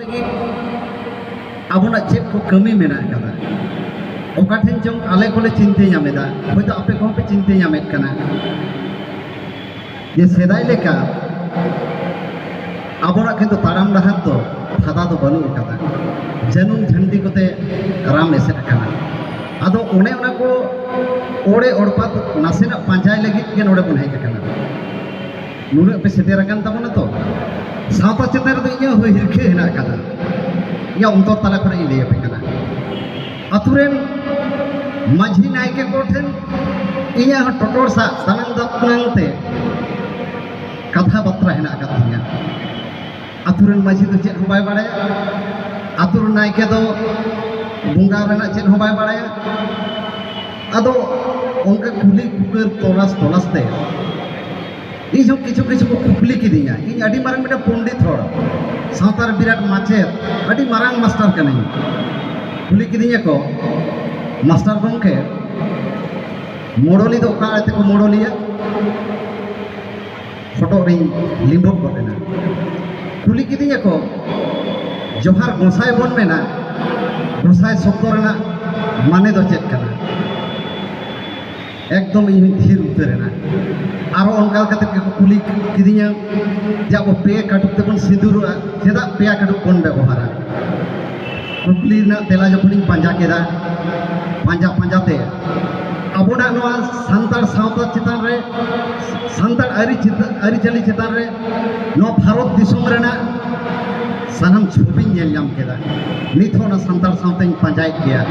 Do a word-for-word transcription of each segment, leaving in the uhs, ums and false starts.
ᱞᱟᱹᱜᱤᱫ ᱟᱵᱚᱱᱟᱜ ᱪᱮᱫ ᱠᱚ ᱠᱟᱹᱢᱤ ᱢᱮᱱᱟᱜ ᱟᱠᱟᱫᱟ, ᱚᱠᱟ ᱴᱷᱮᱱ ᱪᱚᱝ ᱟᱞᱮ ᱠᱚᱞᱮ ᱪᱤᱱᱛᱟᱹ ᱧᱟᱢ ᱮᱫᱟ, ᱦᱚᱭᱛᱳ ᱟᱯᱮ ᱠᱚᱦᱚᱸ ᱯᱮ ᱪᱤᱱᱛᱟᱹ ᱧᱟᱢᱮᱫ ᱠᱟᱱᱟ ᱡᱮ ᱥᱮᱫᱟᱭ ᱞᱮᱠᱟ ᱟᱵᱚᱱᱟᱜ ᱠᱤᱱᱛᱩ ᱛᱟᱲᱟᱢ ᱰᱟᱦᱟᱨ ᱫᱚ ᱯᱷᱟᱫᱟ ᱫᱚ ᱵᱟᱹᱱᱩᱜ ᱟᱠᱟᱫᱟ᱾ ᱡᱟᱹᱱᱩᱢ ᱡᱷᱟᱹᱱᱴᱤ ᱠᱚᱛᱮ ᱨᱟᱢ ᱮᱥᱮᱫ ᱟᱠᱟᱱᱟ᱾ ᱟᱫᱚ ᱚᱱᱮ ᱚᱱᱟ ᱠᱚ ᱚᱲᱮ ᱚᱲᱯᱟᱛ ᱱᱟᱥᱮᱱᱟᱜ ᱯᱟᱸᱡᱟᱭ ᱞᱟᱹᱜᱤᱫ ᱜᱮ ᱱᱚᱰᱮ ᱵᱚᱱ ᱦᱮᱡ ᱟᱠᱟᱱᱟ᱾ ᱱᱩᱱᱟᱹᱜ ᱯᱮ ᱥᱮᱴᱮᱨ ᱟᱠᱟᱱ ᱛᱟᱵᱚᱱᱟ ᱛᱚ᱾ ᱥᱟᱶᱛᱟ ᱪᱮᱛᱟᱱ ᱨᱮᱫᱚ ᱤᱧᱟᱹᱜ ᱦᱚᱸ ᱦᱤᱨᱠᱷᱟᱹ ᱦᱮᱱᱟᱜ ᱟᱠᱟᱫᱟ, ᱤᱧᱟᱹᱜ ᱚᱱᱛᱚᱨ ᱛᱟᱞᱟ ᱠᱷᱚᱱᱟᱜ ᱤᱧ ᱞᱟᱹᱭ ᱟᱯᱮ ᱠᱟᱱᱟ᱾ ᱟᱛᱳ ᱨᱮᱱ ᱢᱟᱹᱡᱷᱤ ᱱᱟᱭᱠᱮ ᱠᱚ ᱴᱷᱮᱱ ᱤᱧᱟᱹᱜ ᱦᱚᱸ ᱴᱚᱴᱚᱲ ᱥᱟᱜ ᱫᱟᱱᱟᱝ ᱫᱟᱯᱱᱟᱝ ᱛᱮ ᱠᱟᱛᱷᱟ ᱵᱟᱛᱨᱟ ᱦᱮᱱᱟᱜ ᱟᱠᱟᱫ ᱛᱤᱧᱟᱹ᱾ ᱟᱛᱳ ᱨᱮᱱ ᱢᱟᱹᱡᱷᱤ ᱫᱚ ᱪᱮᱫ ᱦᱚᱸ ᱵᱟᱭ ᱵᱟᱲᱟᱭᱟ, ᱟᱛᱳ ᱨᱮᱱ ᱱᱟᱭᱠᱮ ᱫᱚ ᱵᱚᱸᱜᱟ ᱨᱮᱱᱟᱜ ᱪᱮᱫ ᱦᱚᱸ ᱵᱟᱭ ᱵᱟᱲᱟᱭᱟ᱾ ᱟᱫᱚ ᱚᱱᱠᱟ ᱠᱩᱞᱤ ᱠᱩᱠᱟᱹᱨ ᱛᱚᱞᱟᱥ ᱛᱚᱞᱟᱥ ᱛᱮ ᱤᱧ ᱦᱚᱸ ᱠᱤᱪᱷᱩ ᱠᱤᱪᱷᱩ ᱠᱚ ᱠᱩᱠᱞᱤ ᱠᱤᱫᱤᱧᱟ᱾ ᱤᱧ ᱟᱹᱰᱤ ᱢᱟᱨᱟᱝ ᱢᱤᱫᱴᱟᱝ ᱯᱚᱱᱰᱤᱛ ᱦᱚᱲ, ᱥᱟᱶᱛᱟ ᱨᱮ ᱵᱤᱨᱟᱴ ᱢᱟᱪᱮᱫ, ᱟᱹᱰᱤ ᱢᱟᱨᱟᱝ ᱢᱟᱥᱴᱟᱨ ᱠᱟᱹᱱᱟᱹᱧ᱾ ᱠᱩᱞᱤ ᱠᱤᱫᱤᱧᱟ ᱠᱚ, "ᱢᱟᱥᱴᱟᱨ ᱜᱚᱢᱠᱮ, ᱢᱚᱲᱚᱞᱤ ᱫᱚ ᱚᱠᱟ ᱟᱲᱮ ᱛᱮᱠᱚ ᱢᱚᱲᱚᱞᱤᱭᱟ?" ᱦᱚᱴᱚᱜ ᱨᱤᱧ ᱞᱤᱸᱵᱚᱫ ᱜᱚᱫ ᱮᱱᱟ᱾ ᱠᱩᱞᱤ ᱠᱤᱫᱤᱧᱟ ᱠᱚ, "ᱡᱚᱦᱟᱨ ᱜᱚᱸᱥᱟᱭ ᱵᱚᱱ ᱢᱮᱱᱟ, ᱜᱚᱸᱥᱟᱭ ᱥᱚᱵᱫᱚ ᱨᱮᱱᱟᱜ ᱢᱟᱱᱮ ᱫᱚ ᱪᱮᱫ ᱠᱟᱱᱟ?" ᱮᱠᱫᱚᱢ ᱤᱧ ᱦᱚᱸᱧ ᱛᱷᱤᱨ ᱩᱛᱟᱹᱨ ᱮᱱᱟ᱾ ᱟᱨᱚ ᱚᱱᱠᱟ ᱠᱟᱛᱮ ᱜᱮᱠᱚ ᱠᱩᱞᱤ ᱠᱤᱫᱤᱧᱟ ᱡᱮ, "ᱟᱵᱚ ᱯᱮ ᱠᱟᱹᱴᱩᱵ ᱛᱮᱵᱚᱱ ᱥᱤᱸᱫᱩᱨᱚᱜᱼᱟ, ᱪᱮᱫᱟᱜ ᱯᱮᱭᱟ ᱠᱟᱹᱴᱩᱵ ᱵᱚᱱ ᱵᱮᱵᱚᱦᱟᱨᱟ?" ᱠᱩᱠᱞᱤ ᱨᱮᱱᱟᱜ ᱛᱮᱞᱟ ᱡᱚᱠᱷᱚᱱᱤᱧ ᱯᱟᱸᱡᱟ ᱠᱮᱫᱟ, ᱯᱟᱸᱡᱟ ᱯᱟᱸᱡᱟ ᱛᱮ ᱟᱵᱚᱱᱟᱜ ᱱᱚᱣᱟ ᱥᱟᱱᱛᱟᱲ ᱥᱟᱶᱛᱟ ᱪᱮᱛᱟᱱ ᱨᱮ, ᱥᱟᱱᱛᱟᱲ ᱟᱹᱨᱤ ᱪᱮᱛᱟᱱ, ᱟᱹᱨᱤᱪᱟᱹᱞᱤ ᱪᱮᱛᱟᱱ ᱨᱮ ᱱᱚᱣᱟ ᱵᱷᱟᱨᱚᱛ ᱫᱤᱥᱚᱢ ᱨᱮᱱᱟᱜ ᱥᱟᱱᱟᱢ ᱪᱷᱚᱵᱤᱧ ᱧᱮᱞ ᱧᱟᱢ ᱠᱮᱫᱟ᱾ ᱱᱤᱛ ᱦᱚᱸ ᱚᱱᱟ ᱥᱟᱱᱛᱟᱲ ᱥᱟᱶᱛᱟᱧ ᱯᱟᱸᱡᱟᱭᱮᱫ ᱜᱮᱭᱟ᱾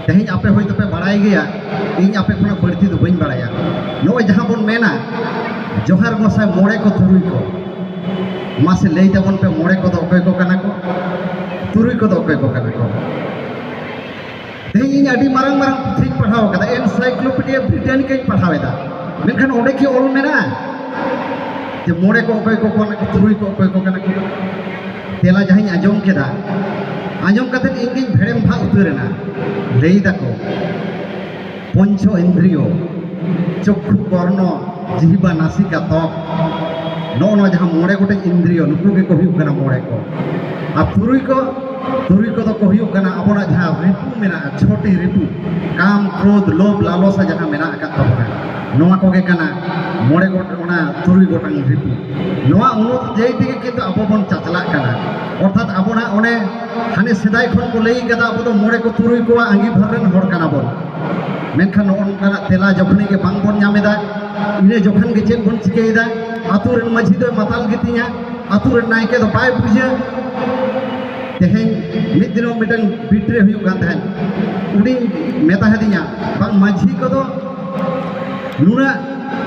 ᱛᱮᱦᱮᱧ ᱟᱯᱮ ᱦᱚᱭᱛᱳ ᱯᱮ ᱵᱟᱲᱟᱭ ᱜᱮᱭᱟ, ᱤᱧ ᱟᱯᱮ ᱠᱷᱚᱱᱟᱜ ᱵᱟᱹᱲᱛᱤ ᱫᱚ ᱵᱟᱹᱧ ᱵᱟᱲᱟᱭᱟ᱾ ᱱᱚᱜᱼᱚᱭ ᱡᱟᱦᱟᱸ ᱵᱚᱱ ᱢᱮᱱᱟ, "ᱡᱚᱦᱟᱨ ᱜᱚᱸᱥᱟᱭ ᱢᱚᱬᱮ ᱠᱚ ᱛᱩᱨᱩᱭ ᱠᱚ", ᱢᱟᱥᱮ ᱞᱟᱹᱭ ᱛᱟᱵᱚᱱ ᱯᱮ, ᱢᱚᱬᱮ ᱠᱚᱫᱚ ᱚᱠᱚᱭ ᱠᱚ ᱠᱟᱱᱟ ᱠᱚ, ᱛᱩᱨᱩᱭ ᱠᱚᱫᱚ ᱚᱠᱚᱭ ᱠᱚ ᱠᱟᱱᱟ ᱠᱚ? ᱛᱮᱦᱮᱧ ᱤᱧ ᱟᱹᱰᱤ ᱢᱟᱨᱟᱝ ᱢᱟᱨᱟᱝ ᱯᱩᱛᱷᱤᱧ ᱯᱟᱲᱦᱟᱣ ᱟᱠᱟᱫᱟ, Encyclopedia Britannicaᱧ ᱯᱟᱲᱦᱟᱣ ᱮᱫᱟ, ᱢᱮᱱᱠᱷᱟᱱ ᱚᱸᱰᱮ ᱠᱤ ᱚᱞ ᱢᱮᱱᱟᱜᱼᱟ ᱡᱮ ᱢᱚᱬᱮ ᱠᱚ ᱚᱠᱚᱭ ᱠᱚ ᱠᱟᱱᱟ ᱠᱚ, ᱛᱩᱨᱩᱭ ᱠᱚ ᱚᱠᱚᱭ ᱠᱚ ᱠᱟᱱᱟ ᱠᱚ? ᱛᱮᱞᱟ ᱡᱟᱦᱟᱸᱧ ᱟᱸᱡᱚᱢ ᱠᱮᱫᱟ, ᱟᱸᱡᱚᱢ ᱠᱟᱛᱮᱫ ᱤᱧ ᱜᱤᱧ ᱵᱷᱮᱲᱮᱢ ᱵᱷᱟᱜ ᱩᱛᱟᱹᱨ ᱮᱱᱟ᱾ ᱞᱟᱹᱭ ᱫᱟᱠᱚ, ᱯᱚᱧᱪᱚ ᱤᱱᱫᱨᱤᱭᱚ, ᱪᱚᱠᱠᱷᱩ, ᱠᱚᱨᱱᱚ, ᱡᱤᱦᱵᱟ, ᱱᱟᱥᱤᱠᱟ, ᱛᱚᱠ, ᱱᱚᱜᱼᱚ ᱱᱚᱣᱟ ᱡᱟᱦᱟᱸ ᱢᱚᱬᱮ ᱜᱚᱴᱮᱡ ᱤᱱᱫᱨᱤᱭᱚ, ᱱᱩᱠᱩ ᱜᱮᱠᱚ ᱦᱩᱭᱩᱜ ᱠᱟᱱᱟ ᱢᱚᱬᱮ ᱠᱚ᱾ ᱟᱨ ᱛᱩᱨᱩᱭ ᱠᱚ, ᱛᱩᱨᱩᱭ ᱠᱚᱫᱚ ᱠᱚ ᱦᱩᱭᱩᱜ ᱠᱟᱱᱟ ᱟᱵᱚᱱᱟᱜ ᱡᱟᱦᱟᱸ ᱨᱤᱯᱩ ᱢᱮᱱᱟᱜᱼᱟ, ᱪᱷᱚᱴᱤ ᱨᱤᱯᱩ, ᱠᱟᱢ, ᱠᱨᱳᱫᱷ, ᱞᱳᱵᱷ, ᱞᱟᱞᱚᱥᱟ ᱡᱟᱦᱟᱸ ᱢᱮᱱᱟᱜ ᱟᱠᱟᱫ ᱛᱟᱵᱚᱱᱟ, ᱱᱚᱣᱟ ᱠᱚᱜᱮ ᱠᱟᱱᱟ ᱢᱚᱬᱮ ᱜᱚᱴ-, ᱚᱱᱟ ᱛᱩᱨᱩᱭ ᱜᱚᱴᱟᱝ ᱨᱤᱯᱩ᱾ ᱱᱚᱣᱟ ᱚᱱᱩᱡᱟᱭᱤ ᱛᱮᱜᱮ ᱠᱤᱱᱛᱩ ᱟᱵᱚ ᱵᱚᱱ ᱪᱟᱪᱞᱟᱜ ᱠᱟᱱᱟ᱾ ᱚᱨᱛᱷᱟᱛ ᱟᱵᱚᱱᱟᱜ ᱚᱱᱮ ᱦᱟᱱᱮ ᱥᱮᱫᱟᱭ ᱠᱷᱚᱱ ᱠᱚ ᱞᱟᱹᱭ ᱠᱟᱫᱟ, ᱟᱵᱚ ᱫᱚ ᱢᱚᱬᱮ ᱠᱚ ᱛᱩᱨᱩᱭ ᱠᱚᱣᱟᱜ ᱟᱸᱜᱤᱵᱷᱟᱨ ᱨᱮᱱ ᱦᱚᱲ ᱠᱟᱱᱟ ᱵᱚᱱ᱾ ᱢᱮᱱᱠᱷᱟᱱ ᱱᱚᱜᱼᱚ ᱱᱚᱝᱠᱟᱱᱟᱜ ᱛᱮᱞᱟ ᱡᱚᱠᱷᱚᱱ ᱜᱮ ᱵᱟᱝ ᱵᱚᱱ ᱧᱟᱢ ᱮᱫᱟ, ᱤᱱᱟᱹ ᱡᱚᱠᱷᱚᱱ ᱜᱮ ᱪᱮᱫ ᱵᱚᱱ ᱪᱤᱠᱟᱹᱭᱮᱫᱟ? ᱟᱛᱳ ᱨᱮᱱ ᱢᱟᱹᱡᱷᱤ ᱫᱚᱭ ᱢᱟᱛᱟᱞ ᱜᱮᱛᱤᱧᱟ, ᱟᱛᱳ ᱨᱮᱱ ᱱᱟᱭᱠᱮ ᱫᱚ ᱵᱟᱭ ᱵᱩᱡᱷᱟᱹᱣ᱾ ᱛᱮᱦᱮᱧ ᱢᱤᱫ ᱫᱤᱱᱚᱜ ᱢᱤᱫᱴᱟᱝ ᱵᱤᱴᱨᱮ ᱦᱩᱭᱩᱜ ᱠᱟᱱ ᱛᱟᱦᱮᱸᱫ, ᱩᱱᱤ ᱢᱮᱛᱟ ᱦᱟᱫᱤᱧᱟ, ᱵᱟᱝ, ᱢᱟᱹᱡᱷᱤ ᱠᱚᱫᱚ ᱱᱩᱱᱟᱹᱜ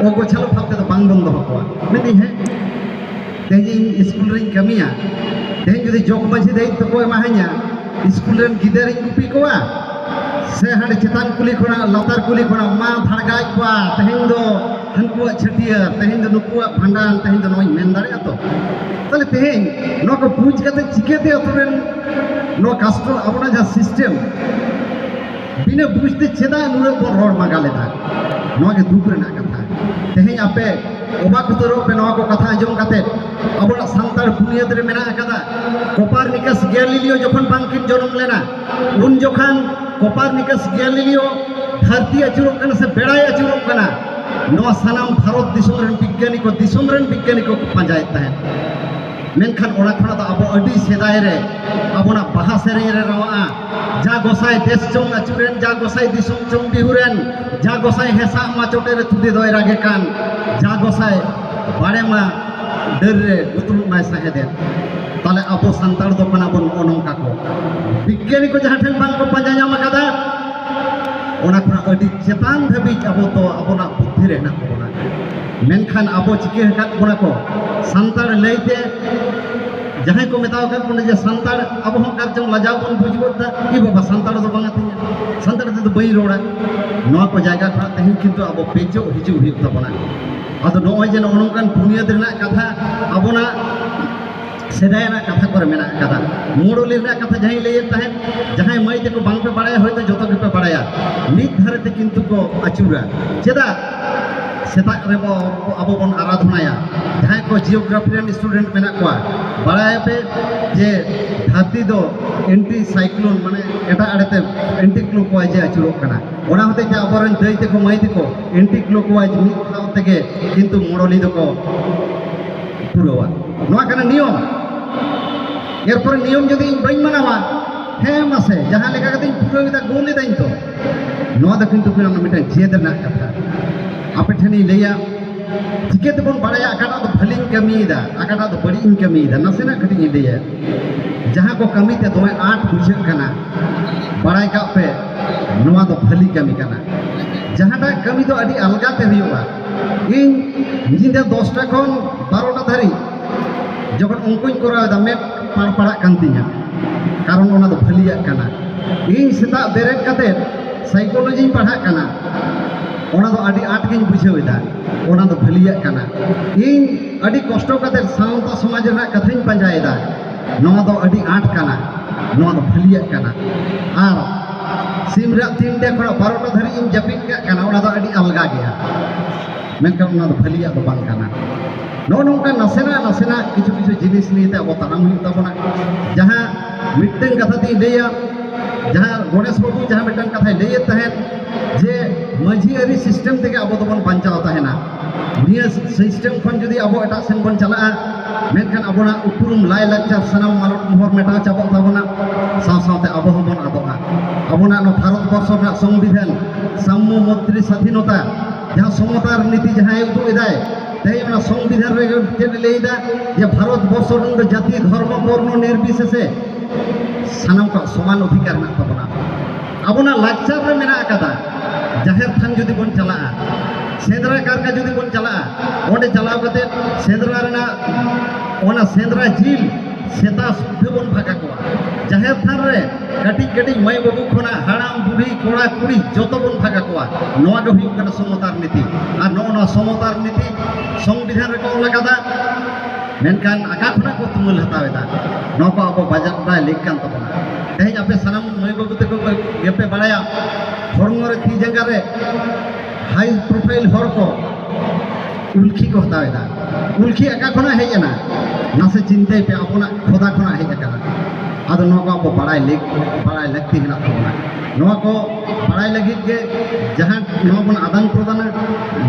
ᱚᱜᱚᱪᱷᱟᱞᱚ ᱵᱷᱟᱵ ᱛᱮᱫᱚ ᱵᱟᱝ ᱵᱚᱱ ᱫᱚᱦᱚ ᱠᱚᱣᱟ᱾ ᱢᱮᱱᱫᱟᱹᱧ, ᱦᱮᱸ, ᱛᱮᱦᱮᱧ ᱤᱧ ᱥᱠᱩᱞ ᱨᱤᱧ ᱠᱟᱹᱢᱤᱭᱟ, ᱛᱮᱦᱮᱧ ᱡᱩᱫᱤ ᱡᱚᱜᱽ ᱢᱟᱹᱡᱷᱤ ᱫᱟᱭᱤᱛᱛᱚ ᱠᱚ ᱮᱢᱟᱦᱟᱹᱧᱟ, ᱥᱠᱩᱞ ᱨᱮᱱ ᱜᱤᱫᱟᱹᱨᱤᱧ ᱜᱩᱯᱤ ᱠᱚᱣᱟ, ᱥᱮ ᱦᱟᱸᱰᱮ ᱪᱮᱛᱟᱱ ᱠᱩᱞᱦᱤ ᱠᱷᱚᱱᱟᱜ ᱞᱟᱛᱟᱨ ᱠᱩᱞᱦᱤ ᱠᱷᱚᱱᱟᱜ ᱢᱟ ᱵᱷᱟᱲᱜᱟᱭᱮᱫ ᱠᱚᱣᱟ, ᱛᱮᱦᱮᱧ ᱫᱚ ᱦᱟᱹᱱᱠᱩᱣᱟᱜ ᱪᱷᱟᱹᱴᱭᱟᱹᱨ, ᱛᱮᱦᱮᱧ ᱫᱚ ᱱᱩᱠᱩᱣᱟᱜ ᱵᱷᱟᱸᱰᱟᱱ, ᱛᱮᱦᱮᱧ ᱫᱚ ᱱᱚᱣᱟᱧ ᱢᱮᱱ ᱫᱟᱲᱮᱭᱟᱜᱼᱟ ᱛᱚ? ᱛᱟᱦᱞᱮ ᱛᱮᱦᱮᱧ ᱱᱚᱣᱟ ᱠᱚ ᱵᱩᱡᱽ ᱠᱟᱛᱮ ᱪᱤᱠᱟᱹᱛᱮ ᱟᱛᱳ ᱨᱮᱱ ᱱᱚᱣᱟ ᱠᱟᱥᱴᱚ, ᱟᱵᱚᱱᱟᱜ ᱡᱟᱦᱟᱸ ᱥᱤᱥᱴᱮᱢ, ᱵᱤᱱᱟᱹ ᱵᱩᱡᱽ ᱛᱮ ᱪᱮᱫᱟᱜ ᱱᱩᱱᱟᱹᱜ ᱵᱚᱱ ᱨᱚᱲ ᱢᱟᱜᱟ ᱞᱮᱫᱟ? ᱱᱚᱣᱟ ᱜᱮ ᱫᱩᱠ ᱨᱮᱱᱟᱜ ᱠᱟᱛᱷᱟ᱾ ᱛᱮᱦᱮᱧ ᱟᱯᱮ ᱚᱵᱟᱠ ᱩᱛᱟᱹᱨᱚᱜ ᱯᱮ ᱱᱚᱣᱟ ᱠᱚ ᱠᱟᱛᱷᱟ ᱟᱸᱡᱚᱢ ᱠᱟᱛᱮ᱾ ᱟᱵᱚᱱᱟᱜ ᱥᱟᱱᱛᱟᱲ ᱵᱩᱱᱤᱭᱟᱹᱫ ᱨᱮ ᱢᱮᱱᱟᱜ ᱟᱠᱟᱫᱟ, ᱠᱳᱯᱟᱨᱱᱤᱠᱟᱥ ᱜᱮᱞᱤᱞᱤᱭᱳ ᱡᱚᱠᱷᱚᱱ ᱵᱟᱝᱠᱤᱱ ᱡᱚᱱᱚᱢ ᱞᱮᱱᱟ, ᱩᱱ ᱡᱚᱠᱷᱟᱱ ᱠᱳᱯᱟᱨᱱᱤᱠᱟᱥ ᱜᱮᱞᱤᱞᱤᱭᱳ ᱫᱷᱟᱹᱨᱛᱤ ᱟᱹᱪᱩᱨᱚᱜ ᱠᱟᱱᱟ ᱥᱮ ᱵᱮᱲᱟᱭ ᱟᱹᱪᱩᱨᱚᱜ ᱠᱟᱱᱟ, ᱱᱚᱣᱟ ᱥᱟᱱᱟᱢ ᱵᱷᱟᱨᱚᱛ ᱫᱤᱥᱚᱢ ᱨᱮᱱ ᱵᱤᱜᱽᱜᱟᱱᱤ ᱠᱚ, ᱫᱤᱥᱚᱢ ᱨᱮᱱ ᱵᱤᱜᱽᱜᱟᱱᱤ ᱠᱚ ᱯᱟᱸᱡᱟᱭᱮᱫ ᱛᱟᱦᱮᱸᱫ᱾ ᱢᱮᱱᱠᱷᱟᱱ ᱚᱱᱟ ᱠᱷᱚᱱᱟᱜ ᱫᱚ ᱟᱵᱚ ᱟᱹᱰᱤ ᱥᱮᱫᱟᱭ ᱨᱮ ᱟᱵᱚᱱᱟᱜ ᱵᱟᱦᱟ ᱥᱮᱨᱮᱧ ᱨᱮ ᱨᱟᱣᱟᱜᱼᱟ, ᱡᱟ ᱜᱚᱸᱥᱟᱭ ᱫᱮᱥ ᱪᱚᱝ ᱟᱹᱪᱩᱨᱮᱱ, ᱡᱟ ᱜᱚᱸᱥᱟᱭ ᱫᱤᱥᱚᱢ ᱪᱚᱝ ᱵᱤᱦᱩᱨᱮᱱ, ᱡᱟ ᱜᱚᱸᱥᱟᱭ ᱦᱮᱸᱥᱟᱜ ᱢᱟ ᱪᱚᱴᱮ ᱨᱮ ᱛᱩᱫᱮ ᱫᱚᱭ ᱨᱟᱜᱮ ᱠᱟᱱ, ᱡᱟ ᱜᱚᱸᱥᱟᱭ ᱵᱟᱲᱮ ᱢᱟ ᱰᱟᱹᱨ ᱨᱮ ᱜᱩᱛᱩᱲᱩᱜ ᱢᱟᱭ ᱥᱟᱦᱮᱫᱮᱱ᱾ ᱛᱟᱦᱞᱮ ᱟᱵᱚ ᱥᱟᱱᱛᱟᱲ ᱫᱚ ᱠᱟᱱᱟ ᱵᱚᱱ ᱱᱚᱜᱼᱚ ᱱᱚᱝᱠᱟ ᱠᱚ᱾ ᱵᱤᱜᱽᱜᱟᱱᱤ ᱠᱚ ᱡᱟᱦᱟᱸ ᱴᱷᱮᱱ ᱵᱟᱝ ᱠᱚ ᱯᱟᱸᱡᱟ ᱧᱟᱢ ᱟᱠᱟᱫᱟ, ᱚᱱᱟ ᱠᱷᱚᱱᱟᱜ ᱟᱹᱰᱤ ᱪᱮᱛᱟᱱ ᱫᱷᱟᱹᱵᱤᱡ ᱟᱵᱚ ᱫᱚ ᱟᱵᱚᱱᱟᱜ ᱵᱩᱫᱽᱫᱷᱤ ᱨᱮ ᱦᱮᱱᱟᱜ ᱛᱟᱵᱚᱱᱟ᱾ ᱢᱮᱱᱠᱷᱟᱱ ᱟᱵᱚ ᱪᱤᱠᱟᱹ ᱟᱠᱟᱫ ᱵᱚᱱᱟ ᱠᱚ? ᱥᱟᱱᱛᱟᱲ ᱞᱟᱹᱭᱛᱮ ᱡᱟᱦᱟᱸᱭ ᱠᱚ ᱢᱮᱛᱟᱣ ᱟᱠᱟᱫ ᱵᱚᱱᱟ ᱡᱮ ᱥᱟᱱᱛᱟᱲ, ᱟᱵᱚ ᱦᱚᱸ ᱚᱠᱟ ᱨᱮᱪᱚᱝ ᱞᱟᱡᱟᱣ ᱵᱚᱱ ᱵᱩᱡᱽ ᱜᱚᱫ ᱮᱫᱟ, "ᱮ ᱵᱟᱵᱟ, ᱥᱟᱱᱛᱟᱲ ᱫᱚ ᱵᱟᱝ ᱟᱹᱛᱤᱧᱟ, ᱥᱟᱱᱛᱟᱲ ᱛᱮᱫᱚ ᱵᱟᱹᱧ ᱨᱚᱲᱟ", ᱱᱚᱣᱟ ᱠᱚ ᱡᱟᱭᱜᱟ ᱠᱷᱚᱱᱟᱜ ᱛᱮᱦᱮᱧ ᱠᱤᱱᱛᱩ ᱟᱵᱚ ᱯᱮᱪᱚᱜ ᱦᱤᱡᱩᱜ ᱦᱩᱭᱩᱜ ᱛᱟᱵᱚᱱᱟ᱾ ᱟᱫᱚ ᱱᱚᱜᱼᱚᱭ ᱡᱮ ᱱᱚᱜᱼᱚ ᱱᱚᱝᱠᱟᱱ ᱵᱩᱱᱤᱭᱟᱹᱫ ᱨᱮᱱᱟᱜ ᱠᱟᱛᱷᱟ ᱟᱵᱚᱱᱟᱜ ᱥᱮᱫᱟᱭ ᱨᱮᱱᱟᱜ ᱠᱟᱛᱷᱟ ᱠᱚᱨᱮ ᱢᱮᱱᱟᱜ ᱟᱠᱟᱫᱟ᱾ ᱢᱩᱬᱩᱞᱤ ᱨᱮᱱᱟᱜ ᱠᱟᱛᱷᱟ ᱡᱟᱦᱟᱸᱧ ᱞᱟᱹᱭᱮᱫ ᱛᱟᱦᱮᱸᱫ, ᱡᱟᱦᱟᱸᱭ ᱢᱟᱹᱭ ᱛᱟᱠᱚ ᱵᱟᱝᱯᱮ ᱵᱟᱲᱟᱭᱟ, ᱦᱚᱭᱛᱳ ᱡᱚᱛᱚ ᱜᱮᱯᱮ ᱵᱟᱲᱟᱭᱟ, ᱢᱤᱫ ᱫᱷᱟᱨᱮ ᱛᱮ ᱠᱤᱱᱛᱩ ᱠᱚ ᱟᱹᱪᱩᱨᱟ᱾ ᱪᱮᱫᱟᱜ? ᱥᱮᱛᱟᱜ ᱨᱮᱵᱚ ᱟᱵᱚ ᱵᱚᱱ ᱟᱨᱟᱫᱷᱚᱱᱟᱭᱟ᱾ ᱡᱟᱦᱟᱸᱭ ᱠᱚ ᱡᱤᱭᱳᱜᱨᱟᱯᱷᱤ ᱨᱮᱱ ᱥᱴᱩᱰᱮᱱᱴ ᱢᱮᱱᱟᱜ ᱠᱚᱣᱟ, ᱵᱟᱲᱟᱭᱟᱯᱮ ᱡᱮ ᱫᱷᱟᱹᱨᱛᱤ ᱫᱚ ᱮᱱᱴᱤ ᱥᱟᱭᱠᱞᱳᱱ, ᱢᱟᱱᱮ ᱮᱴᱟᱜ ᱟᱲᱮᱛᱮ ᱮᱱᱴᱤ ᱠᱞᱚᱠᱣᱟᱭᱤᱡ ᱮ ᱟᱹᱪᱩᱨᱚᱜ ᱠᱟᱱᱟ᱾ ᱚᱱᱟ ᱦᱚᱛᱮᱡ ᱛᱮ ᱟᱵᱚᱨᱮᱱ ᱫᱟᱹᱭ ᱛᱮᱠᱚ ᱢᱟᱹᱭ ᱛᱮᱠᱚ ᱮᱱᱴᱤ ᱠᱞᱚᱠᱣᱟᱭᱤᱡ ᱢᱤᱫ ᱫᱷᱟᱣ ᱛᱮᱜᱮ ᱠᱤᱱᱛᱩ ᱢᱚᱲᱚᱞᱤ ᱫᱚᱠᱚ ᱯᱩᱨᱟᱹᱣᱟ᱾ ᱱᱚᱣᱟ ᱠᱟᱱᱟ ᱱᱤᱭᱚᱢ᱾ ᱮᱨᱯᱚᱨᱮ ᱱᱤᱭᱚᱢ ᱡᱩᱫᱤ ᱤᱧ ᱵᱟᱹᱧ ᱢᱟᱱᱟᱣᱟ, ᱦᱮᱸ ᱢᱟᱥᱮ, ᱡᱟᱦᱟᱸ ᱞᱮᱠᱟ ᱠᱟᱛᱮᱧ ᱯᱩᱨᱟᱹᱣ ᱮᱫᱟ, ᱜᱳᱞ ᱮᱫᱟᱹᱧ ᱛᱚ᱾ ᱱᱚᱣᱟ ᱫᱚ ᱠᱤᱱᱛᱩ ᱠᱟᱱᱟ ᱢᱤᱫᱴᱟᱝ ᱡᱮᱫ ᱨᱮᱱᱟᱜ ᱠᱟᱛᱷᱟ᱾ ᱟᱯᱮ ᱴᱷᱮᱱᱤᱧ ᱞᱟᱹᱭᱟ, ᱪᱤᱠᱟᱹ ᱛᱮᱵᱚᱱ ᱵᱟᱲᱟᱭᱟ ᱚᱠᱟᱴᱟᱜ ᱫᱚ ᱵᱷᱟᱹᱞᱤᱧ ᱠᱟᱹᱢᱤᱭᱮᱫᱟ, ᱚᱠᱟᱴᱟᱜ ᱫᱚ ᱵᱟᱹᱲᱤᱡ ᱤᱧ ᱠᱟᱹᱢᱤᱭᱮᱫᱟ? ᱱᱟᱥᱮᱱᱟᱜ ᱠᱟᱹᱴᱤᱡ ᱤᱧ ᱞᱟᱹᱭᱟ᱾ ᱡᱟᱦᱟᱸ ᱠᱚ ᱠᱟᱹᱢᱤ ᱛᱮ ᱫᱚᱢᱮ ᱟᱸᱴ ᱵᱩᱡᱷᱟᱹᱜ ᱠᱟᱱᱟ, ᱵᱟᱲᱟᱭ ᱠᱟᱜ ᱯᱮ, ᱱᱚᱣᱟ ᱫᱚ ᱵᱷᱟᱹᱞᱤ ᱠᱟᱹᱢᱤ ᱠᱟᱱᱟ᱾ ᱡᱟᱦᱟᱸᱴᱟᱜ ᱠᱟᱹᱢᱤ ᱫᱚ ᱟᱹᱰᱤ ᱟᱞᱜᱟ ᱛᱮ ᱦᱩᱭᱩᱜᱼᱟ, ᱤᱧ ᱧᱤᱫᱟᱹ ᱫᱚᱥᱴᱟ ᱠᱷᱚᱱ ᱵᱟᱨᱚᱴᱟ ᱫᱷᱟᱹᱨᱤᱡ ᱡᱚᱠᱷᱚᱱ ᱚᱝᱠᱚᱧ ᱠᱚᱨᱟᱣ ᱮᱫᱟ, ᱢᱮᱫ ᱯᱟᱲᱯᱟᱲᱟᱜ ᱠᱟᱱ ᱛᱤᱧᱟ, ᱠᱟᱨᱚᱱ ᱚᱱᱟ ᱫᱚ ᱵᱷᱟᱹᱞᱤᱭᱟᱜ ᱠᱟᱱᱟ᱾ ᱤᱧ ᱥᱮᱛᱟᱜ ᱵᱮᱨᱮᱫ ᱠᱟᱛᱮ ᱥᱟᱭᱠᱳᱞᱚᱡᱤᱧ ᱯᱟᱲᱦᱟᱜ ᱠᱟᱱᱟ, ᱚᱱᱟ ᱫᱚ ᱟᱹᱰᱤ ᱟᱸᱴ ᱜᱤᱧ ᱵᱩᱡᱷᱟᱹᱣ ᱮᱫᱟ, ᱚᱱᱟ ᱫᱚ ᱵᱷᱟᱹᱞᱤᱭᱟᱜ ᱠᱟᱱᱟ᱾ ᱤᱧ ᱟᱹᱰᱤ ᱠᱚᱥᱴᱚ ᱠᱟᱛᱮ ᱥᱟᱶᱛᱟ ᱥᱚᱢᱟᱡᱽ ᱨᱮᱱᱟᱜ ᱠᱟᱛᱷᱟᱧ ᱯᱟᱸᱡᱟᱭᱮᱫᱟ, ᱱᱚᱣᱟ ᱫᱚ ᱟᱹᱰᱤ ᱟᱸᱴ ᱠᱟᱱᱟ, ᱱᱚᱣᱟ ᱫᱚ ᱵᱷᱟᱹᱞᱤᱭᱟᱜ ᱠᱟᱱᱟ᱾ ᱟᱨ ᱥᱤᱢ ᱨᱟᱜ ᱛᱤᱱᱴᱮ ᱠᱷᱚᱱᱟᱜ ᱵᱟᱨᱚᱴᱟ ᱫᱷᱟᱹᱨᱤᱡ ᱤᱧ ᱡᱟᱹᱯᱤᱫ ᱠᱟᱜ ᱠᱟᱱᱟ, ᱚᱱᱟ ᱫᱚ ᱟᱹᱰᱤ ᱟᱞᱜᱟ ᱜᱮᱭᱟ, ᱢᱮᱱᱠᱷᱟᱱ ᱚᱱᱟ ᱫᱚ ᱵᱷᱟᱹᱞᱤᱭᱟᱜ ᱫᱚ ᱵᱟᱝ ᱠᱟᱱᱟ᱾ ᱱᱚᱜᱼᱚ ᱱᱚᱝᱠᱟ ᱱᱟᱥᱮᱱᱟᱜ ᱱᱟᱥᱮᱱᱟᱜ ᱠᱤᱪᱷᱩ ᱠᱤᱪᱷᱩ ᱡᱤᱱᱤᱥ ᱱᱤᱭᱮᱛᱮ ᱟᱵᱚ ᱛᱟᱲᱟᱢ ᱦᱩᱭᱩᱜ ᱛᱟᱵᱚᱱᱟ᱾ ᱡᱟᱦᱟᱸ ᱢᱤᱫᱴᱟᱝ ᱠᱟᱛᱷᱟ ᱛᱤᱧ ᱞᱟᱹᱭᱟ, ᱡᱟᱦᱟᱸ ᱜᱚᱬᱮᱥ ᱵᱟᱹᱵᱩ ᱡᱟᱦᱟᱸ ᱢᱤᱫᱴᱟᱝ ᱠᱟᱛᱷᱟᱭ ᱞᱟᱹᱭᱮᱫ ᱛᱟᱦᱮᱸᱫ ᱡᱮ ᱢᱟᱹᱡᱷᱤ ᱟᱹᱨᱤ ᱥᱤᱥᱴᱮᱢ ᱛᱮᱜᱮ ᱟᱵᱚ ᱫᱚᱵᱚᱱ ᱵᱟᱧᱪᱟᱣ ᱛᱟᱦᱮᱱᱟ, ᱱᱤᱭᱟᱹ ᱥᱤᱥᱴᱮᱢ ᱠᱷᱚᱱ ᱡᱩᱫᱤ ᱟᱵᱚ ᱮᱴᱟᱜ ᱥᱮᱱ ᱵᱚᱱ ᱪᱟᱞᱟᱜᱼᱟ, ᱢᱮᱱᱠᱷᱟᱱ ᱟᱵᱚᱱᱟᱜ ᱩᱯᱨᱩᱢ, ᱞᱟᱭᱼᱞᱟᱠᱪᱟᱨ, ᱥᱟᱱᱟᱢ ᱢᱟᱞᱚᱴ ᱢᱚᱦᱚᱨ ᱢᱮᱴᱟᱣ ᱪᱟᱵᱟᱜ ᱛᱟᱵᱚᱱᱟ, ᱥᱟᱶ ᱥᱟᱶᱛᱮ ᱟᱵᱚ ᱦᱚᱸᱵᱚᱱ ᱟᱫᱚᱜᱼᱟ᱾ ᱟᱵᱚᱱᱟᱜ ᱱᱚᱣᱟ ᱵᱷᱟᱨᱚᱛ ᱵᱚᱨᱥᱚ ᱨᱮᱱᱟᱜ ᱥᱚᱝᱵᱤᱫᱷᱟᱱ, ᱥᱟᱢᱢᱚ ᱢᱚᱛᱨᱤ ᱥᱟᱫᱷᱤᱱᱚᱛᱟ, ᱡᱟᱦᱟᱸ ᱥᱚᱢᱚᱛᱟᱨ ᱱᱤᱛᱤ ᱡᱟᱦᱟᱸᱭ ᱩᱫᱩᱜ ᱮᱫᱟᱭ, ᱛᱮᱦᱮᱧ ᱚᱱᱟ ᱥᱚᱝᱵᱤᱫᱷᱟᱱ ᱨᱮ ᱪᱮᱫ ᱮ ᱞᱟᱹᱭ ᱮᱫᱟ? ᱡᱮ ᱵᱷᱟᱨᱚᱛ ᱵᱚᱨᱥᱚ ᱨᱮᱱ ᱫᱚ ᱡᱟᱹᱛᱤ, ᱫᱷᱚᱨᱢᱚ, ᱵᱚᱨᱱᱚ ᱱᱤᱨᱵᱤᱥᱮᱥᱮ ᱥᱟᱱᱟᱢ ᱠᱚᱣᱟᱜ ᱥᱚᱢᱟᱱ ᱚᱫᱷᱤᱠᱟᱨ ᱢᱮᱱᱟᱜ ᱛᱟᱵᱚᱱᱟ᱾ ᱟᱵᱚᱱᱟᱜ ᱞᱟᱠᱪᱟᱨ ᱨᱮ ᱢᱮᱱᱟᱜ ᱟᱠᱟᱫᱟ, ᱡᱟᱦᱮᱨ ᱛᱷᱟᱱ ᱡᱩᱫᱤ ᱵᱚᱱ ᱪᱟᱞᱟᱜᱼᱟ, ᱥᱮᱸᱫᱽᱨᱟ ᱠᱟᱨᱠᱟ ᱡᱩᱫᱤ ᱵᱚᱱ ᱪᱟᱞᱟᱜᱼᱟ, ᱚᱸᱰᱮ ᱪᱟᱞᱟᱣ ᱠᱟᱛᱮ ᱥᱮᱸᱫᱽᱨᱟ ᱨᱮᱱᱟᱜ, ᱚᱱᱟ ᱥᱮᱸᱫᱽᱨᱟ ᱡᱤᱞ ᱥᱮᱛᱟ ᱥᱩᱫᱽᱫᱷᱟᱹ ᱵᱚᱱ ᱵᱷᱟᱜᱟ ᱠᱚᱣᱟ᱾ ᱡᱟᱦᱮᱨ ᱛᱷᱟᱱ ᱨᱮ ᱠᱟᱹᱴᱤᱡ ᱠᱟᱹᱴᱤᱡ ᱢᱟᱹᱭ ᱵᱟᱹᱵᱩ ᱠᱷᱚᱱᱟᱜ ᱦᱟᱲᱟᱢ ᱵᱩᱰᱷᱤ ᱠᱚᱲᱟ ᱠᱩᱲᱤ ᱡᱚᱛᱚ ᱵᱚᱱ ᱵᱷᱟᱜᱟ ᱠᱚᱣᱟ᱾ ᱱᱚᱣᱟ ᱜᱮ ᱦᱩᱭᱩᱜ ᱠᱟᱱᱟ ᱥᱚᱢᱚᱛᱟᱨ ᱱᱤᱛᱤ᱾ ᱟᱨ ᱱᱚᱜᱼᱚ ᱱᱚᱣᱟ ᱥᱚᱢᱚᱛᱟᱨ ᱱᱤᱛᱤ ᱥᱚᱝᱵᱤᱫᱷᱟᱱ ᱨᱮᱠᱚ ᱚᱞ ᱟᱠᱟᱫᱟ, ᱢᱮᱱᱠᱷᱟᱱ ᱟᱠᱟ ᱠᱷᱚᱱᱟᱜ ᱠᱚ ᱛᱩᱢᱟᱹᱞ ᱦᱟᱛᱟᱣ ᱮᱫᱟ? ᱱᱚᱣᱟ ᱠᱚ ᱟᱵᱚ ᱵᱟᱡᱟᱨ ᱵᱟᱲᱟᱭ ᱞᱟᱹᱠ ᱠᱟᱱ ᱛᱟᱵᱚᱱᱟ᱾ ᱛᱮᱦᱮᱧ ᱟᱯᱮ ᱥᱟᱱᱟᱢ ᱢᱟᱹᱭ ᱵᱟᱹᱵᱩ ᱛᱟᱠᱚ ᱜᱮᱯᱮ ᱵᱟᱲᱟᱭᱟ, ᱦᱚᱲᱢᱚ ᱨᱮ ᱛᱤ ᱡᱟᱸᱜᱟ ᱨᱮ ᱦᱟᱭ ᱯᱨᱚᱯᱷᱟᱭᱤᱞ ᱦᱚᱲ ᱠᱚ ᱩᱞᱠᱷᱤ ᱠᱚ ᱦᱟᱛᱟᱣ ᱮᱫᱟ᱾ ᱩᱞᱠᱷᱤ ᱚᱠᱟ ᱠᱷᱚᱱᱟᱜ ᱦᱮᱡ ᱮᱱᱟ? ᱱᱟᱥᱮ ᱪᱤᱱᱛᱟᱹᱭ ᱯᱮ, ᱟᱵᱚᱱᱟᱜ ᱠᱷᱚᱫᱟ ᱠᱷᱚᱱᱟᱜ ᱦᱮᱡ ᱟᱠᱟᱱᱟ᱾ ᱟᱫᱚ ᱱᱚᱣᱟ ᱠᱚ ᱟᱵᱚ ᱵᱟᱲᱟᱭ ᱞᱟᱹᱠ- ᱵᱟᱲᱟᱭ ᱞᱟᱹᱠᱛᱤ ᱢᱮᱱᱟᱜ ᱛᱟᱵᱚᱱᱟ᱾ ᱱᱚᱣᱟ ᱠᱚ ᱵᱟᱲᱟᱭ ᱞᱟᱹᱜᱤᱫ ᱜᱮ ᱡᱟᱦᱟᱸ ᱱᱚᱣᱟ ᱵᱚᱱ ᱟᱫᱟᱱ ᱯᱨᱚᱫᱟᱱᱟ,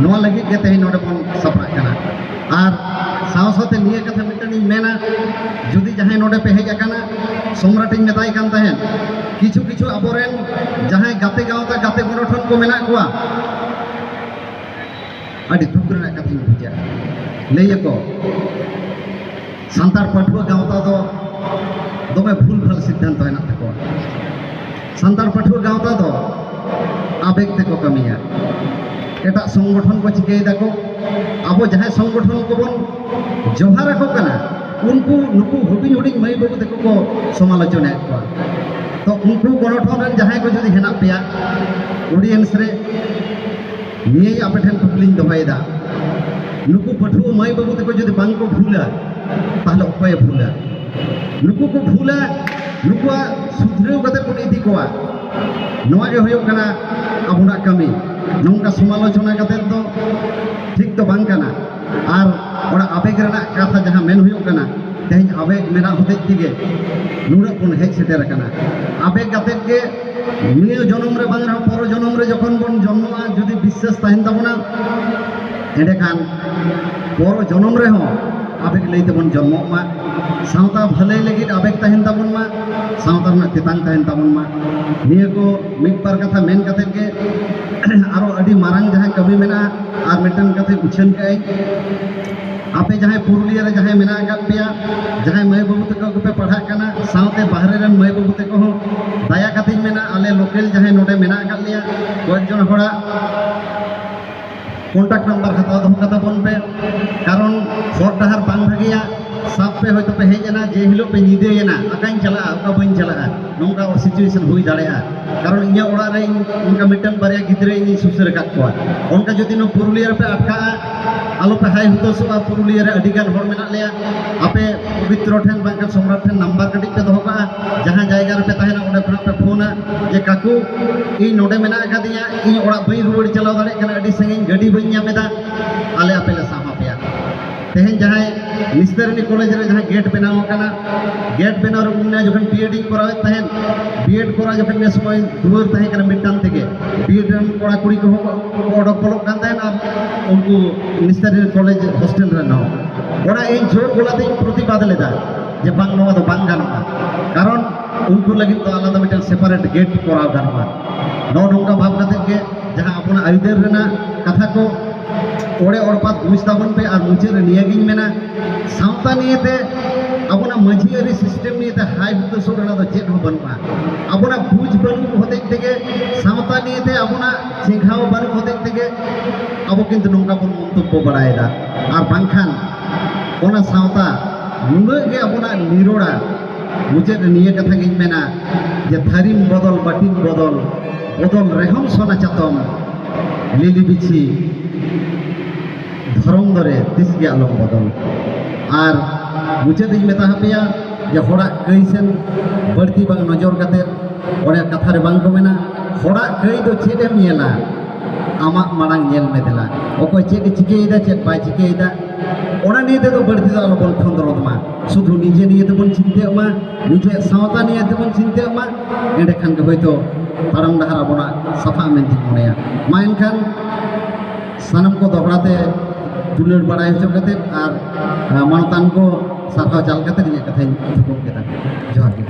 ᱱᱚᱣᱟ ᱞᱟᱹᱜᱤᱫ ᱜᱮ ᱛᱮᱦᱮᱧ ᱱᱚᱰᱮ ᱵᱚᱱ ᱥᱟᱯᱲᱟᱜ ᱠᱟᱱᱟ᱾ ᱟᱨ ᱥᱟᱶ ᱥᱟᱶᱛᱮ ᱱᱤᱭᱟᱹ ᱠᱟᱛᱷᱟ ᱢᱤᱫᱴᱟᱝ ᱤᱧ ᱢᱮᱱᱟ, ᱡᱩᱫᱤ ᱡᱟᱦᱟᱸᱭ ᱱᱚᱰᱮ ᱯᱮ ᱦᱮᱡ ᱟᱠᱟᱱᱟ, ᱥᱚᱢᱨᱟᱴ ᱤᱧ ᱢᱮᱛᱟᱭ ᱠᱟᱱ ᱛᱟᱦᱮᱸᱫ, ᱠᱤᱪᱷᱩ ᱠᱤᱪᱷᱩ ᱟᱵᱚᱨᱮᱱ ᱡᱟᱦᱟᱸᱭ ᱜᱟᱛᱮ ᱜᱟᱶᱛᱟ, ᱜᱟᱛᱮ ᱜᱚᱱᱚᱴᱷᱚᱱ ᱠᱚ ᱢᱮᱱᱟᱜ ᱠᱚᱣᱟ, ᱟᱹᱰᱤ ᱫᱩᱠ ᱨᱮᱱᱟᱜ ᱠᱟᱛᱷᱟᱧ ᱵᱩᱡᱟ᱾ ᱞᱟᱹᱭ ᱟᱠᱚ, ᱥᱟᱱᱛᱟᱲ ᱯᱟᱹᱴᱷᱩᱣᱟᱹ ᱜᱟᱶᱛᱟ ᱫᱚ ᱫᱚᱢᱮ ᱵᱷᱩᱞ ᱵᱷᱟᱞ ᱥᱤᱫᱽᱫᱷᱟᱱᱛᱚ ᱦᱮᱱᱟᱜ ᱛᱟᱠᱚᱣᱟ᱾ ᱥᱟᱱᱛᱟᱲ ᱯᱟᱹᱴᱷᱩᱣᱟᱹ ᱜᱟᱶᱛᱟ ᱫᱚ ᱟᱵᱮᱜᱽ ᱛᱮᱠᱚ ᱠᱟᱹᱢᱤᱭᱟ᱾ ᱮᱴᱟᱜ ᱥᱚᱝᱜᱚᱴᱷᱚᱱ ᱠᱚ ᱪᱤᱠᱟᱹᱭ ᱫᱟᱠᱚ, ᱟᱵᱚ ᱡᱟᱦᱟᱸᱭ ᱥᱚᱝᱜᱚᱴᱷᱚᱱ ᱠᱚᱵᱚᱱ ᱡᱚᱦᱟᱨ ᱟᱠᱚ ᱠᱟᱱᱟ, ᱩᱱᱠᱩ ᱱᱩᱠᱩ ᱦᱩᱰᱤᱧ ᱦᱩᱰᱤᱧ ᱢᱟᱹᱭ ᱵᱟᱹᱵᱩ ᱛᱟᱠᱚ ᱠᱚ ᱥᱚᱢᱟᱞᱳᱪᱚᱱᱟᱭᱮᱫ ᱠᱚᱣᱟ᱾ ᱛᱚ ᱩᱱᱠᱩ ᱜᱚᱱᱚᱴᱷᱚᱱ ᱨᱮᱱ ᱡᱟᱦᱟᱸᱭ ᱠᱚ ᱡᱩᱫᱤ ᱦᱮᱱᱟᱜ ᱯᱮᱭᱟ ᱚᱰᱤᱭᱮᱱᱥ ᱨᱮ, ᱱᱤᱭᱟᱹ ᱟᱯᱮ ᱴᱷᱮᱱ ᱠᱩᱠᱞᱤᱧ ᱫᱚᱦᱚᱭᱮᱫᱟ, ᱱᱩᱠᱩ ᱯᱟᱹᱴᱷᱩᱣᱟᱹ ᱢᱟᱹᱭ ᱵᱟᱹᱵᱩ ᱛᱟᱠᱚ ᱡᱩᱫᱤ ᱵᱟᱝ ᱠᱚ ᱵᱷᱩᱞᱟ, ᱛᱟᱦᱞᱮ ᱚᱠᱚᱭᱮ ᱵᱷᱩᱞᱟ? ᱱᱩᱠᱩ ᱠᱚ ᱵᱷᱩᱞᱟ, ᱱᱩᱠᱩᱣᱟᱜ ᱥᱩᱫᱷᱨᱟᱹᱣ ᱠᱟᱛᱮ ᱵᱚᱱ ᱤᱫᱤ ᱠᱚᱣᱟ᱾ ᱱᱚᱣᱟ ᱜᱮ ᱦᱩᱭᱩᱜ ᱠᱟᱱᱟ ᱟᱵᱚᱱᱟᱜ ᱠᱟᱹᱢᱤ᱾ ᱱᱚᱝᱠᱟ ᱥᱚᱢᱟᱞᱳᱪᱚᱱᱟ ᱠᱟᱛᱮ ᱫᱚ ᱴᱷᱤᱠ ᱫᱚ ᱵᱟᱝ ᱠᱟᱱᱟ᱾ ᱟᱨ ᱚᱱᱟ ᱟᱵᱮᱜᱽ ᱨᱮᱱᱟᱜ ᱠᱟᱛᱷᱟ ᱡᱟᱦᱟᱸ ᱢᱮᱱ ᱦᱩᱭᱩᱜ ᱠᱟᱱᱟ, ᱛᱮᱦᱮᱧ ᱟᱵᱮᱜᱽ ᱢᱮᱱᱟᱜ ᱦᱚᱛᱮᱡ ᱛᱮᱜᱮ ᱱᱩᱱᱟᱹᱜ ᱵᱚᱱ ᱦᱮᱡ ᱥᱮᱴᱮᱨ ᱟᱠᱟᱱᱟ᱾ ᱟᱵᱮᱜᱽ ᱟᱛᱮᱫ ᱜᱮ ᱱᱤᱭᱟᱹ ᱡᱚᱱᱚᱢ ᱨᱮ ᱵᱟᱝ ᱨᱮᱦᱚᱸ ᱯᱚᱨᱚ ᱡᱚᱱᱚᱢ ᱨᱮ ᱡᱚᱠᱷᱚᱱ ᱵᱚᱱ ᱡᱚᱱᱢᱚᱜᱼᱟ, ᱡᱩᱫᱤ ᱵᱤᱥᱥᱟᱹᱥ ᱛᱟᱦᱮᱱ ᱛᱟᱵᱚᱱᱟ, ᱮᱸᱰᱮᱠᱷᱟᱱ ᱯᱚᱨᱚ ᱡᱚᱱᱚᱢ ᱨᱮᱦᱚᱸ ᱟᱵᱮᱜᱽ ᱞᱟᱹᱭ ᱛᱮᱵᱚᱱ ᱡᱚᱱᱢᱚᱜ ᱢᱟ᱾ ᱥᱟᱶᱛᱟ ᱵᱷᱟᱹᱞᱟᱹᱭ ᱞᱟᱹᱜᱤᱫ ᱟᱵᱮᱜᱽ ᱛᱟᱦᱮᱱ ᱛᱟᱵᱚᱱ ᱢᱟ, ᱥᱟᱶᱛᱟ ᱨᱮᱱᱟᱜ ᱛᱮᱛᱟᱝ ᱛᱟᱦᱮᱱ ᱛᱟᱵᱚᱱ ᱢᱟ᱾ ᱱᱤᱭᱟᱹ ᱠᱚ ᱢᱤᱫ ᱵᱟᱨ ᱠᱟᱛᱷᱟ ᱢᱮᱱ ᱠᱟᱛᱮᱫ ᱜᱮ ᱟᱨᱚ ᱟᱹᱰᱤ ᱢᱟᱨᱟᱝ ᱡᱟᱦᱟᱸ ᱠᱟᱹᱢᱤ ᱢᱮᱱᱟᱜᱼᱟ, ᱟᱨ ᱢᱤᱫᱴᱟᱝ ᱠᱟᱛᱷᱟᱧ ᱩᱪᱷᱟᱹᱱ ᱠᱟᱜᱼᱟᱹᱧ, ᱟᱯᱮ ᱡᱟᱦᱟᱸᱭ ᱯᱩᱨᱩᱞᱤᱭᱟᱹ ᱨᱮ ᱡᱟᱦᱟᱸᱭ ᱢᱮᱱᱟᱜ ᱟᱠᱟᱫ ᱯᱮᱭᱟ, ᱡᱟᱦᱟᱸᱭ ᱢᱟᱹᱭ ᱵᱟᱹᱵᱩ ᱛᱟᱠᱚ ᱜᱮᱯᱮ ᱯᱟᱲᱦᱟᱜ ᱠᱟᱱᱟ, ᱥᱟᱶᱛᱮ ᱵᱟᱦᱨᱮ ᱨᱮᱱ ᱢᱟᱹᱭ ᱵᱟᱹᱵᱩ ᱛᱟᱠᱚ ᱦᱚᱸ, ᱫᱟᱭᱟ ᱠᱟᱛᱮᱧ ᱢᱮᱱᱟ, ᱟᱞᱮ ᱞᱳᱠᱮᱞ ᱡᱟᱦᱟᱸᱭ ᱱᱚᱰᱮ ᱢᱮᱱᱟᱜ ᱟᱠᱟᱫ ᱞᱮᱭᱟ, ᱠᱚᱭᱮᱠ ᱡᱚᱱ ᱦᱚᱲᱟᱜ ᱠᱚᱱᱴᱟᱠᱴ ᱱᱟᱢᱵᱟᱨ ᱦᱟᱛᱟᱣ ᱫᱚᱦᱚ ᱠᱟᱛᱟ ᱵᱚᱱ ᱯᱮ, ᱠᱟᱨᱚᱱ ᱦᱚᱨ ᱰᱟᱦᱟᱨ ᱵᱟᱝ ᱵᱷᱟᱜᱮᱭᱟ᱾ ᱥᱟᱵ ᱯᱮ, ᱦᱚᱭᱛᱳ ᱯᱮ ᱦᱮᱡ ᱮᱱᱟ, ᱡᱮ ᱦᱤᱞᱳᱜ ᱯᱮ ᱧᱤᱫᱟᱹᱭᱮᱱᱟ, ᱚᱠᱟᱧ ᱪᱟᱞᱟᱜᱼᱟ, ᱚᱠᱟ ᱵᱟᱹᱧ ᱪᱟᱞᱟᱜᱼᱟ, ᱱᱚᱝᱠᱟ ᱥᱤᱪᱩᱭᱮᱥᱚᱱ ᱦᱩᱭ ᱫᱟᱲᱮᱭᱟᱜᱼᱟ᱾ ᱠᱟᱨᱚᱱ ᱤᱧᱟᱹᱜ ᱚᱲᱟᱜ ᱨᱮ ᱤᱧ ᱚᱱᱠᱟ ᱢᱤᱫᱴᱟᱝ ᱵᱟᱨᱭᱟ ᱜᱤᱫᱽᱨᱟᱹ ᱤᱧ ᱥᱩᱥᱟᱹᱨ ᱟᱠᱟᱫ ᱠᱚᱣᱟ᱾ ᱚᱱᱠᱟ ᱡᱩᱫᱤ ᱱᱚᱣᱟ ᱯᱩᱨᱩᱞᱤᱭᱟᱹ ᱨᱮᱯᱮ ᱟᱴᱠᱟᱜᱼᱟ, ᱟᱞᱚᱯᱮ ᱦᱟᱭ ᱦᱩᱛᱟᱹᱥᱚᱜᱼᱟ, ᱯᱩᱨᱩᱞᱤᱭᱟᱹ ᱨᱮ ᱟᱹᱰᱤ ᱜᱟᱱ ᱦᱚᱲ ᱢᱮᱱᱟᱜ ᱞᱮᱭᱟ᱾ ᱟᱯᱮ ᱯᱚᱵᱤᱛᱨᱚ ᱴᱷᱮᱱ ᱵᱟᱝᱠᱷᱟᱱ ᱥᱚᱢᱨᱟᱴ ᱴᱷᱮᱱ ᱱᱟᱢᱵᱟᱨ ᱠᱟᱹᱴᱤᱡ ᱯᱮ ᱫᱚᱦᱚ ᱠᱟᱜᱼᱟ, ᱡᱟᱦᱟᱸ ᱡᱟᱭᱜᱟ ᱨᱮᱯᱮ ᱛᱟᱦᱮᱱᱟ ᱚᱸᱰᱮ ᱠᱷᱚᱱᱟᱜ ᱯᱮ ᱯᱷᱳᱱᱟ ᱡᱮ, ᱠᱟᱠᱩ, ᱤᱧ ᱱᱚᱰᱮ ᱢᱮᱱᱟᱜ ᱟᱠᱟᱫᱤᱧᱟ, ᱤᱧ ᱚᱲᱟᱜ ᱵᱟᱹᱧ ᱨᱩᱣᱟᱹᱲ ᱪᱟᱞᱟᱣ ᱫᱟᱲᱮᱭᱟᱜ ᱠᱟᱱᱟ, ᱟᱹᱰᱤ ᱥᱟᱺᱜᱤᱧ, ᱜᱟᱹᱰᱤ ᱵᱟᱹᱧ ᱧᱟᱢ ᱮᱫᱟ, ᱟᱞᱮ ᱟᱯᱮ ᱞᱮ ᱥᱟᱶ ᱟᱯᱮᱭᱟ᱾ ᱛᱮᱦᱮᱧ ᱡᱟᱦᱟᱸᱭ ᱱᱤᱥᱛᱟᱨᱤᱱᱤ ᱠᱚᱞᱮᱡᱽ ᱨᱮ ᱡᱟᱦᱟᱸ ᱜᱮᱴ ᱵᱮᱱᱟᱣ ᱟᱠᱟᱱᱟ, ᱜᱮᱴ ᱵᱮᱱᱟᱣ ᱨᱮ ᱩᱱᱤ ᱡᱚᱠᱷᱚᱱ ᱵᱤ ᱮᱰ ᱤᱧ ᱠᱚᱨᱟᱣᱮᱫ ᱛᱟᱦᱮᱸᱫ, ᱵᱤ ᱮᱰ ᱠᱚᱨᱟᱣ ᱡᱚᱠᱷᱚᱱ ᱱᱮ ᱥᱚᱢᱚᱭ ᱫᱩᱣᱟᱹᱨ ᱛᱟᱦᱮᱸ ᱠᱟᱱᱟ ᱢᱤᱫᱴᱟᱝ ᱛᱮᱜᱮ, ᱵᱤ ᱮᱰ ᱨᱮᱱ ᱠᱚᱲᱟ ᱠᱩᱲᱤ ᱠᱚᱦᱚᱸ ᱠᱚ ᱚᱰᱚᱠ ᱵᱚᱞᱚᱜ ᱠᱟᱱ ᱛᱟᱦᱮᱸᱫ ᱟᱨ ᱩᱱᱠᱩ ᱱᱤᱥᱛᱟᱨᱤᱱᱤ ᱠᱚᱞᱮᱡᱽ ᱦᱳᱥᱴᱮᱞ ᱨᱮᱱ ᱦᱚᱸ᱾ ᱚᱱᱟ ᱤᱧ ᱡᱳᱨ ᱜᱚᱞᱟᱛᱮᱧ ᱯᱨᱚᱛᱤᱵᱟᱫ ᱞᱮᱫᱟ ᱡᱮ ᱵᱟᱝ, ᱱᱚᱣᱟ ᱫᱚ ᱵᱟᱝ ᱜᱟᱱᱚᱜᱼᱟ, ᱠᱟᱨᱚᱱ ᱩᱱᱠᱩ ᱞᱟᱹᱜᱤᱫ ᱫᱚ ᱟᱞᱟᱫᱟ ᱢᱤᱫᱴᱟᱝ ᱥᱮᱯᱟᱨᱮᱴ ᱜᱮᱴ ᱠᱚᱨᱟᱣ ᱜᱟᱱᱚᱜᱼᱟ᱾ ᱱᱚᱜᱼᱚ ᱱᱚᱝᱠᱟ ᱵᱷᱟᱵᱽ ᱠᱟᱛᱮᱫ ᱜᱮ ᱡᱟᱦᱟᱸ ᱟᱵᱚᱱᱟᱜ ᱟᱹᱭᱫᱟᱹᱨ ᱨᱮᱱᱟᱜ ᱠᱟᱛᱷᱟ ᱠᱚ ᱚᱲᱮ ᱚᱲᱯᱟᱛ ᱵᱩᱡᱽ ᱛᱟᱵᱚᱱ ᱯᱮ᱾ ᱟᱨ ᱢᱩᱪᱟᱹᱫ ᱨᱮ ᱱᱤᱭᱟᱹᱜᱤᱧ ᱢᱮᱱᱟ, ᱥᱟᱶᱛᱟ ᱱᱤᱭᱮᱛᱮ ᱟᱵᱚᱱᱟᱜ ᱢᱟᱹᱡᱷᱤ ᱟᱹᱨᱤ ᱥᱤᱥᱴᱮᱢ ᱱᱤᱭᱮᱛᱮ ᱦᱟᱭ ᱦᱩᱫᱟᱹᱥᱚᱜ ᱨᱮᱱᱟᱜ ᱫᱚ ᱪᱮᱫ ᱦᱚᱸ ᱵᱟᱹᱱᱩᱜᱼᱟ᱾ ᱟᱵᱚᱱᱟᱜ ᱵᱩᱡᱽ ᱵᱟᱹᱱᱩᱜ ᱦᱚᱛᱮᱡ ᱛᱮᱜᱮ, ᱥᱟᱶᱛᱟ ᱱᱤᱭᱮᱛᱮ ᱟᱵᱚᱱᱟᱜ ᱪᱮᱸᱜᱷᱟᱣ ᱵᱟᱹᱱᱩᱜ ᱦᱚᱛᱮᱡ ᱛᱮᱜᱮ ᱟᱵᱚ ᱠᱤᱱᱛᱩ ᱱᱚᱝᱠᱟ ᱵᱚᱱ ᱢᱚᱱᱛᱚᱵᱵᱚ ᱵᱟᱲᱟᱭᱮᱫᱟ᱾ ᱟᱨ ᱵᱟᱝᱠᱷᱟᱱ ᱚᱱᱟ ᱥᱟᱶᱛᱟ ᱱᱩᱱᱟᱹᱜ ᱜᱮ ᱟᱵᱚᱱᱟᱜ ᱱᱤᱨᱚᱲᱟ᱾ ᱢᱩᱪᱟᱹᱫ ᱨᱮ ᱱᱤᱭᱟᱹ ᱠᱟᱛᱷᱟ ᱜᱤᱧ ᱢᱮᱱᱟ ᱡᱮ ᱛᱷᱟᱹᱨᱤᱢ ᱵᱚᱫᱚᱞ, ᱵᱟᱹᱴᱤᱢ ᱵᱚᱫᱚᱞ, ᱵᱚᱫᱚᱞ ᱨᱮᱦᱚᱸᱢ ᱥᱚᱱᱟ ᱪᱟᱛᱚᱢ, ᱞᱤᱞᱤ ᱵᱤᱪᱷᱤ ᱫᱷᱚᱨᱚᱢ ᱫᱚᱨᱮ ᱛᱤᱥ ᱜᱮ ᱟᱞᱚᱢ ᱵᱚᱫᱚᱞ᱾ ᱟᱨ ᱢᱩᱪᱟᱹᱫ ᱤᱧ ᱢᱮᱛᱟ ᱦᱟᱯᱮᱭᱟ ᱡᱮ ᱦᱚᱲᱟᱜ ᱠᱟᱹᱭ ᱥᱮᱱ ᱵᱟᱹᱲᱛᱤ ᱵᱟᱝ ᱱᱚᱡᱚᱨ ᱠᱟᱛᱮ, ᱚᱱᱮ ᱠᱟᱛᱷᱟ ᱨᱮ ᱵᱟᱝ ᱠᱚ ᱢᱮᱱᱟ, ᱦᱚᱲᱟᱜ ᱠᱟᱹᱭ ᱫᱚ ᱪᱮᱫ ᱮᱢ ᱧᱮᱞᱟ, ᱟᱢᱟᱜ ᱢᱟᱲᱟᱝ ᱧᱮᱞ ᱢᱮ ᱫᱮᱞᱟ᱾ ᱚᱠᱚᱭ ᱪᱮᱫ ᱮ ᱪᱤᱠᱟᱹᱭᱮᱫᱟ, ᱪᱮᱫ ᱵᱟᱭ ᱪᱤᱠᱟᱹᱭᱮᱫᱟ, ᱚᱱᱟ ᱱᱤᱭᱮ ᱛᱮᱫᱚ ᱵᱟᱹᱲᱛᱤ ᱫᱚ ᱟᱞᱚᱵᱚᱱ ᱠᱷᱚᱸᱫᱽᱨᱚᱸᱫ ᱢᱟ᱾ ᱥᱩᱫᱷᱩ ᱱᱤᱡᱮ ᱱᱤᱭᱮ ᱛᱮᱵᱚᱱ ᱪᱤᱱᱛᱟᱹᱜ ᱢᱟ, ᱱᱤᱡᱮ ᱥᱟᱶᱛᱟ ᱱᱤᱭᱮ ᱛᱮᱵᱚᱱ ᱪᱤᱱᱛᱟᱹᱜ ᱢᱟ, ᱮᱸᱰᱮᱠᱷᱟᱱ ᱜᱮ ᱦᱚᱭᱛᱳ ᱛᱟᱲᱟᱢ ᱰᱟᱦᱟᱨ ᱟᱵᱚᱱᱟᱜ ᱥᱟᱯᱷᱟᱜ ᱢᱮᱱᱛᱮᱧ ᱢᱚᱱᱮᱭᱟ᱾ ᱢᱟ ᱮᱱᱠᱷᱟᱱ ᱥᱟᱱᱟᱢ ᱠᱚ ᱫᱚᱦᱲᱟ ᱛᱮ ᱫᱩᱞᱟᱹᱲ ᱵᱟᱲᱟᱭ ᱦᱚᱪᱚ ᱠᱟᱛᱮ ᱟᱨ, ᱟᱨ ᱢᱟᱱᱚᱛᱟᱱ ᱠᱚ ᱥᱟᱨᱦᱟᱣ ᱪᱟᱞ ᱠᱟᱛᱮ ᱤᱧᱟᱹᱜ ᱠᱟᱛᱷᱟᱧ ᱛᱷᱩᱠᱩᱢ ᱠᱮᱫᱟ᱾ ᱡᱚᱦᱟᱨ ᱜᱮ᱾